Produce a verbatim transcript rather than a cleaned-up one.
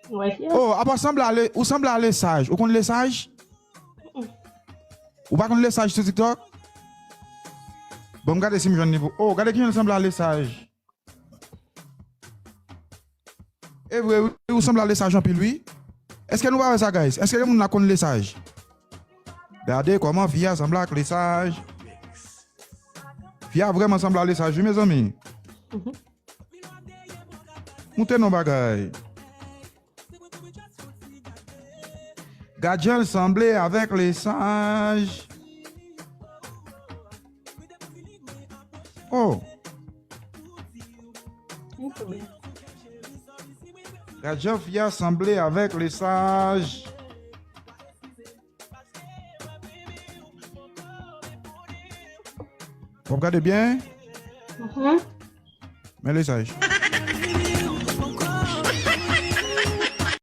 Mwen fè. Oh, apa sanble a Le-, ou sanble a Lesaj. Ou konn Lesaj? Ou pa konn Lesaj sou TikTok? Bon, m gade si m jwenn li pou. Oh, gade kijan l sanble a Lesaj. E vre, wi, ou sanble a Lesaj anpil, wi. Èske nou pa wè sa, guys? Èske gen moun la konn Lesaj? Gade kòman fi a sanble ak Lesaj. Fi a vrèman sanble a Lesaj, wi, mezanmi. Moute non bagay. Gad jan l sanble avèk Lesaj. Oh. Gad jan fi a sanble avèk Lesaj. W ap gade byen? Men Lesaj.